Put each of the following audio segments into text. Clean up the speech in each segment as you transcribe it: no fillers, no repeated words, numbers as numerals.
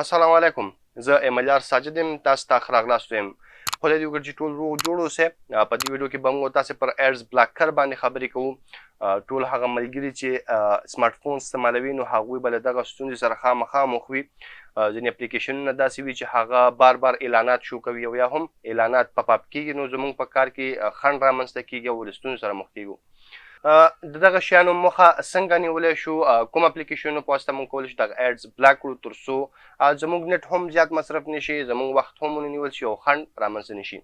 السلام علیکم، زه ایملیار ساجد یم، تاسو ته ښه راغلاست وایم. خدای دې وکړي چې ټول روغ جوړ اوسئ. په دې ویډیو کې به موږ تاسو پر ایډز بلاکر باندې خبرې کوو. ټول هغه ملګري چې سمارټ فون استعمالوي نو هغوی به له دغه ستونزې سره خامخا مخ وي. ځینې اپلیکیشنونه داسې وي چې هغه بار بار اعلانات شو کوي او یا هم اعلانات پاپ اپ کیږي، نو زموږ په کار کې خنډ رامنځته کیږي او له ستونزو سره مخ کیږو. د دغه شیانو مخه څنګه نیولی شو، کوم اپلیکیشنونو په واسطه موږ کولی شو دغه ایډز بلاک کړو تر څو زموږ نت هم زیات مصرف نشي، زموږ وخت هم ونه نیول شي او خنډ رامنځته نشي.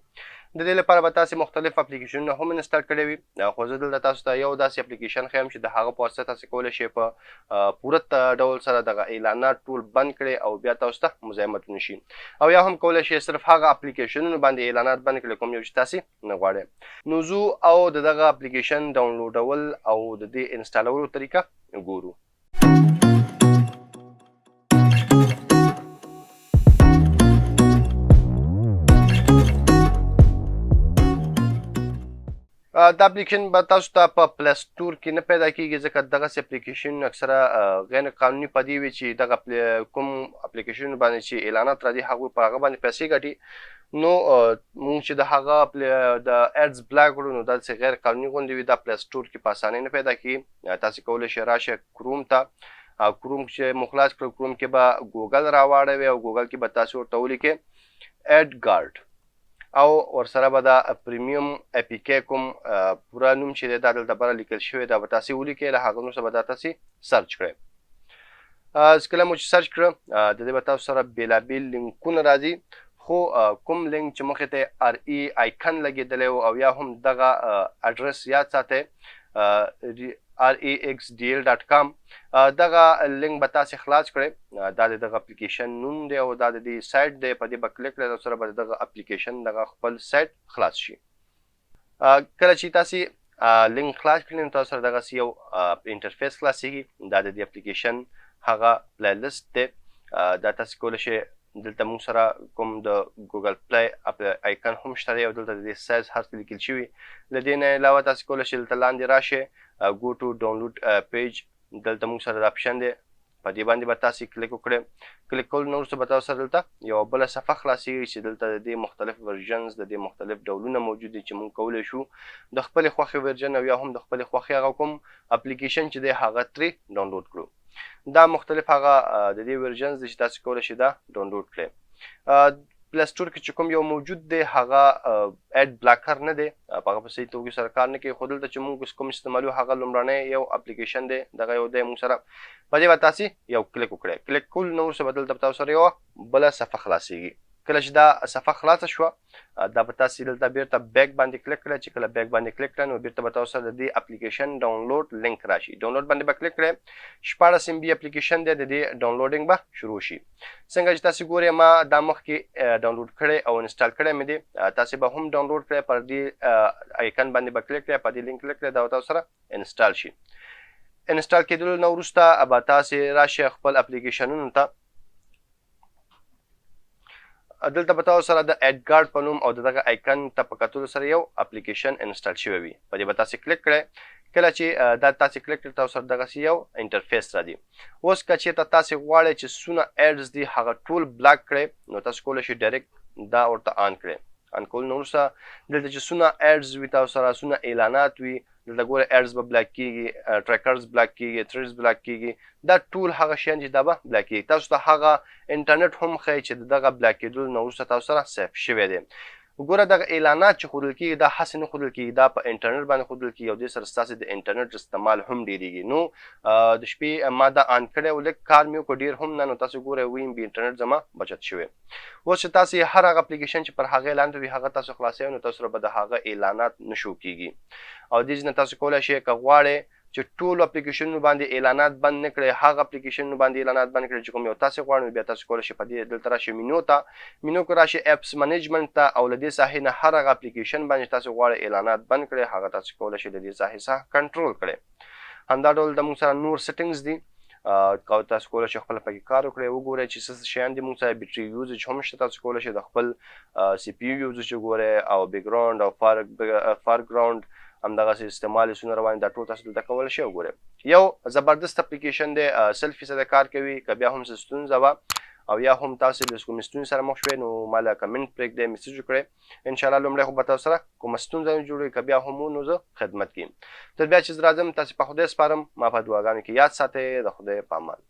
د دې لپاره به تاسې مختلف اپلیکیشنونه هم انسټال کړی وي، خو زه دلته تاسو ته یو داسې اپلیکیشن ښیم چې د هغه په واسطه تاسې کولی شئ په پوره ډول سره دغه اعلانات ټول بند کړئ او بیا تاسو ته مزاحمت ونه شي، او یا هم کولی شئ صرف هغه اپلیکیشنونو باندې اعلانات بند کړئ کوم یو چې تاسې نه غواړئ. نو ځو او د دغه اپلیکیشن ډاونلوډول او د دې انسټالولو طریقه ګورو. دا اپلیکیشن به تاسو ته په پلی سټور کې نه پیدا کیږي، ځکه دغسې اپلیکیشن اکثره غیر قانوني په دې وي چې دغه کوم اپلیکیشن باندې چې اعلانات راځي هغوی پر هغه باندې پیسې ګټي. نو موږ چې د هغه د ایډز بلاک کړو نو داسې غیر قانوني غوندې وي، دا پلی سټور کې په اسانۍ نه پیدا کیږي. تاسې کولی شئ راشئ کروم ته، او کروم چې مو خلاص کړو کروم کې به ګوګل راواړوي او ګوګل کې به تاسې ورته ولیکئ اډ ګارډ، او ورسره به دا پریمیوم ای پی کی کوم پوره نوم چې دی دا دلته بره لیکل شوی دا به تاسې ولیکئ، له هغه نوم سره به دا تاسې سرچ کړئ. کله مو چې سرچ کړه، د دې به تاسو سره بېلابېل لینکونه راځي، خو کوم لینک چې مخې ته ار ای آیکن لګېدلی و او یا هم دغه ادرس یاد ساتئ، ار ای ایکس ډي ایل ډاټ کام، دغه لینک به تاسې خلاص کړئ. دا د دغه اپلیکیشن نوم دی او دا د دې سایټ دی، په دې به کلیک کړئ، تاسو سره به دغه اپلیکیشن دغه خپل سایټ خلاص شي. کله چې تاسې لینک خلاص کړئ نو تاسو سره دغسې یو انټرفیس خلاصېږي. دا د دې اپلیکیشن هغه پلی لیست دی. دا تاسې کولی شئ دلته موږ سره کوم د ګوګل پلی آیکن هم شته دی او دلته د دې سایز هر څه لیکل شوي. له دې نه علاوه تاسې کولی شئ دلته لاندې راشئ، ګو ټو ډاونلوډ پیج، دلته موږ سره دا اپشن دی، په دې باندې به تاسې کلیک وکړئ. کلیک کولو نه وروسته به تاسو سره دلته یوه بله صفحه خلاصېږي چې دلته د دې مختلف ورژنز، د دې مختلف ډولونه موجود دي چې موږ کولی شو د خپلې خوښې ورژن او یا هم د خپلې خوښې هغه کوم اپلیکیشن چې دی هغه ترې ډاونلوډ کړو. دا مختلف هغه د دې ورژنز دي چې تاسې کولی شئ دا ډاونلوډ کړئ. پلی سټور کې چې کوم یو موجود دی هغه اډ بلاکر نه دی، په هغه په صحیح توګه سره کار نه کوي، خو دلته چې موږ اوس کوم استعمالو هغه لومړنی یو اپلیکیشن دی، دغه یو دی موږ سره، په دې به تاسې یو کلیک وکړئ. کلیک کولو نه وروسته به دلته به تاسو سره یوه بله صفحه خلاصېږي. کله چې دا صفحه خلاصه شوه، دا به تاسې دلته بیرته بیک باندې کلیک کړئ. چې کله بیک باندې کلیک کړئ نو بیرته به تاسو سره د دې اپلیکیشن ډاونلوډ لینک راشي. ډاونلوډ باندې به کلیک کړئ. 16 ایم بي اپلیکیشن دی، د دې ډاونلوډینګ به شروع شي. څنګه چې تاسې ګورئ ما دا مخکې ډاونلوډ کړی او انسټال کړی مې دی، تاسې به هم ډاونلوډ کړئ، پر دې آیکن باندې به کلیک کړئ، په دې لینک کلیک کړئ، دا به تاسو سره انسټال شي. انسټال کېدلو نه وروسته به تاسې راشئ خپل اپلیکیشنونو ته. دلته به تاسو سره د اډ ګارډ په نوم او د دغه آیکن ته په کتلو سره یو اپلیکیشن انسټال شوی وي، په دې به تاسې کلیک کړئ. کله چې دا تاسې کلیک کړئ تاسو سره دغسې یو انټرفیس راځي. اوس که چېرته تاسې غواړئ چې څونه ایډز دي هغه ټول بلاک کړئ نو تاسو کولی شئ ډایرکټ دا ورته آن کړئ. آن کولو نه وروسته دلته چې څونه ایډز وي تاسو سره، څونه اعلانات وي، دلته ګوره ایډز به بلاک کیږي، ټریکرز بلاک کیږي، تھریډز بلاک کیږي، دا ټول هغه شیان چې دا به بلاک کیږي. تاسو ته هغه انټرنیټ هم ښیي چې د دغه بلاک کېدلو نه وروسته تاسو سره سیف شوی دی. ګوره دغه اعلانات چې ښودل کیږي دا هسې نه ښودل کیږي، دا په انټرنیټ باندې ښودل کیږي او دې سره ستاسې د انټرنیټ استعمال هم ډېرېږي. نو د شپې ما دا آن کړی و، لږ کار مې وکړ، ډېر هم نه، نو تاسې ګورئ ویم بي انټرنیټ زما بچت شوی. اوس چې تاسې هر هغه اپلیکیشن چې پر هغه اعلان وي هغه تاسو خلاصوئ نو تاسو سره به د هغه اعلانات نه شو کیږي. او دې ځای نه تاسو کولی شئ که غواړئ چې ټولو اپلیکیشنونو باندې اعلانات بند نه کړئ، هغه اپلیکیشنونو باندې اعلانات بند کړئ چې کوم یو تاسې غواړئ، نو بیا تاسو کولی شئ په دې دلته راشئ مینو ته، مینو کې راشئ اپس منیجمنټ ته، او له دې ساحې نه هر هغه اپلیکیشن باندې چې تاسو غواړئ اعلانات بند کړئ هغه تاسو کولی شئ له دې ساحې څخه کنټرول کړئ. همدا ډول د موږ سره نور سیټینګز دي، او تاسو کولی شئ خپله پکې کار وکړئ، وګورئ چې څه څه شیان دي. موږ سره بیټري یوزج هم شته، تاسو کولی شئ د خپل سی پي یو یوزج وګورئ او بیکګراوند او فارګراوند همدغسې استعمال یې څومره روان دي، دا ټول تاسو دلته کولی شئ وګورئ. یو زبردست اپلیکیشن دی، 100% کار کوي. که بیا هم څه ستونزه وه او یا هم تاسو له کومې ستونزې سره مخ شوئ نو ما له کمنټ پرېږدئ، میسج وکړئ. ان شاء الله لومړی خو به تاسو سره کومه ستونزه نه جوړوي، که بیا هم وو نو زه خدمت کې یم. تر بیا چې زه راځم تاسو په خدای سپارم، ما په دعاګانو کې یاد ساتئ. د خدای په امان.